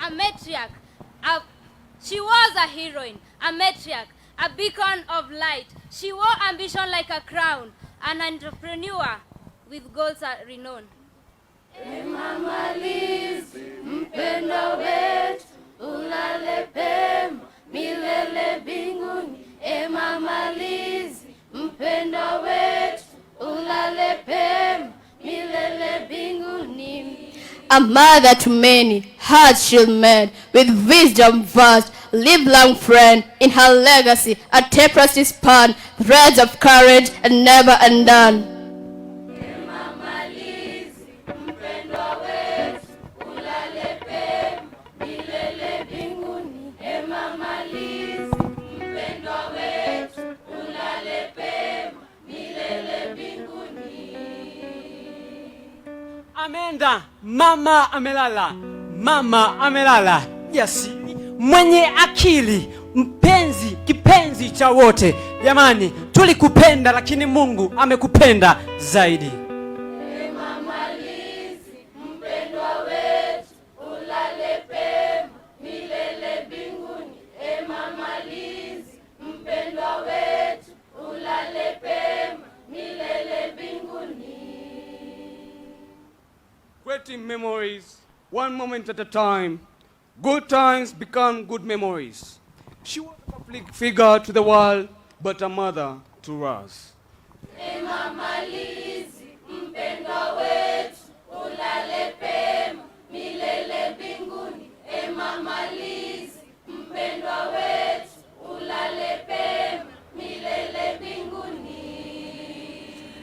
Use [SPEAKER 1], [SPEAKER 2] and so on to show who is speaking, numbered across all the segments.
[SPEAKER 1] a matriarch. She was a heroine, a matriarch, a beacon of light. She wore ambition like a crown, an entrepreneur with goals renowned.
[SPEAKER 2] Mama Liz, mpendwa wetu, ulale pema milele mbinguni. E Mama Liz, mpendwa wetu, ulale pema milele mbinguni.
[SPEAKER 3] A mother to many, hearts she made, with wisdom vast, live long friend, in her legacy, a tapestry spun, threads of courage and never undone.
[SPEAKER 2] Mama Liz, mpendwa wetu, ulale pema milele mbinguni. E Mama Liz, mpendwa wetu, ulale pema milele mbinguni.
[SPEAKER 4] Ameenda, mama amelala, mama amelala. Jasiri, mwenye akili, mpenzi, kipenzi cha wote. Jamani, tulikupenda lakini Mungu amekupenda zaidi.
[SPEAKER 2] E Mama Liz, mpendwa wetu, ulale pema milele mbinguni. E Mama Liz, mpendwa wetu, ulale pema milele mbinguni.
[SPEAKER 5] Creating memories, one moment at a time. Good times become good memories. She was a public figure to the world, but a mother to us.
[SPEAKER 2] E Mama Liz, mpendwa wetu, ulale pema milele mbinguni. E Mama Liz, mpendwa wetu, ulale pema milele mbinguni.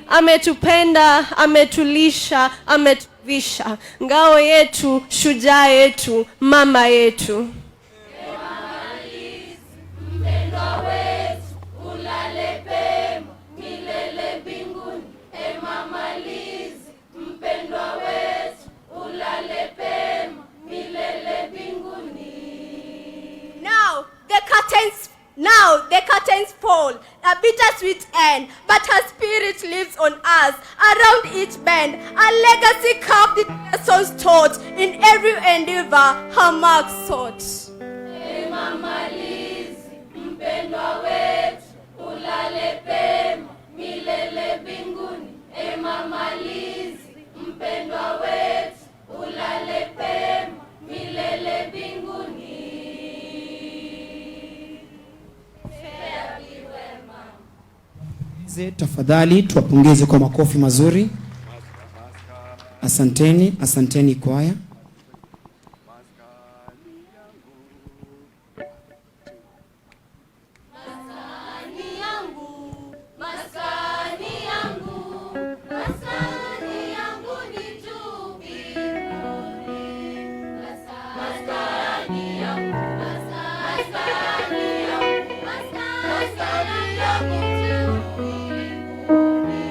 [SPEAKER 3] Ametupenda, ametulisha, ametuvisha, ngao yetu, shujaa yetu, mama yetu.
[SPEAKER 2] Mpendwa wetu, ulale pema milele mbinguni. E Mama Liz, mpendwa wetu, ulale pema milele mbinguni.
[SPEAKER 3] Now the curtains fall, a bittersweet end, but her spirit lives on us. Around each bend, a legacy carved in lessons taught, in every endeavor her mark sought.
[SPEAKER 2] E Mama Liz, mpendwa wetu, ulale pema milele mbinguni. E Mama Liz, mpendwa wetu, ulale pema milele mbinguni. Fare thee well, mama.
[SPEAKER 6] Tafadhali tuwapongeze kwa makofi mazuri. Asanteni, asanteni kwaya.
[SPEAKER 2] Maskani yangu, maskani yangu, maskani yangu ni juu mbinguni. Maskani yangu, maskani yangu, maskani yangu juu mbinguni.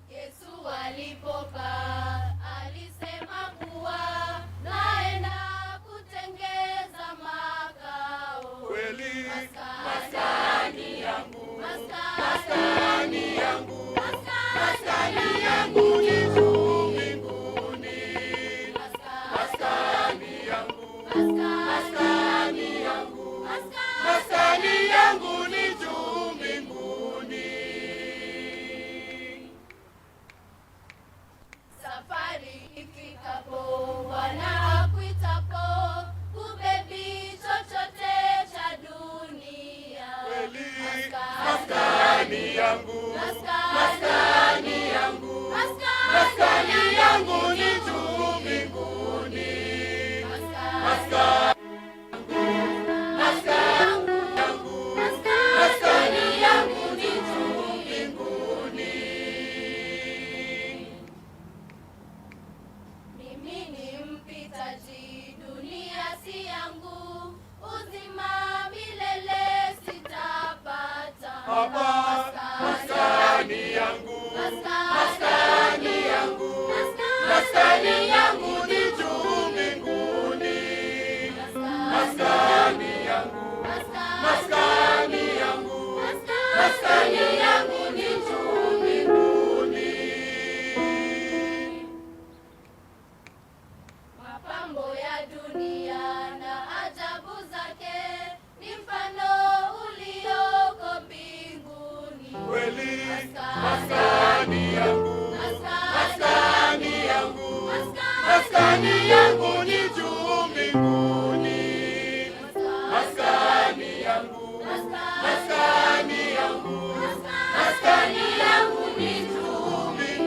[SPEAKER 2] Yesu alipopaa alisema kuwa naenda kutengeza makao.
[SPEAKER 5] Kweli.
[SPEAKER 2] Maskani yangu, maskani yangu, maskani yangu ni juu mbinguni. Maskani yangu, maskani yangu,
[SPEAKER 5] Maskani yangu ni juu mbinguni.
[SPEAKER 2] Safari ifikapo, Bwana akuitapo, hubebi chochote cha dunia.
[SPEAKER 5] Kweli.
[SPEAKER 2] Maskani
[SPEAKER 5] yangu,
[SPEAKER 2] maskani yangu,
[SPEAKER 5] maskani yangu ni juu mbinguni.
[SPEAKER 2] Maskani maskani yangu ni juu
[SPEAKER 5] Mbinguni.
[SPEAKER 2] Mimi ni mpitaji, dunia si yangu, uzima milele sitapata.
[SPEAKER 5] Hapa maskani yangu,
[SPEAKER 2] maskani
[SPEAKER 5] yangu,
[SPEAKER 2] maskani
[SPEAKER 5] yangu ni juu mbinguni. Maskani yangu,
[SPEAKER 2] maskani
[SPEAKER 5] yangu,
[SPEAKER 2] maskani yangu ni juu
[SPEAKER 5] mbinguni.
[SPEAKER 2] Dunia na ajabu zake ni mfano ulioko mbinguni.
[SPEAKER 7] Kweli
[SPEAKER 2] Maskani
[SPEAKER 7] yangu,
[SPEAKER 2] maskani
[SPEAKER 7] yangu,
[SPEAKER 2] maskani
[SPEAKER 7] maskani yangu ni juu mbinguni. Maskani yangu, maskani yangu,
[SPEAKER 2] maskani yangu ni juu
[SPEAKER 7] mbinguni.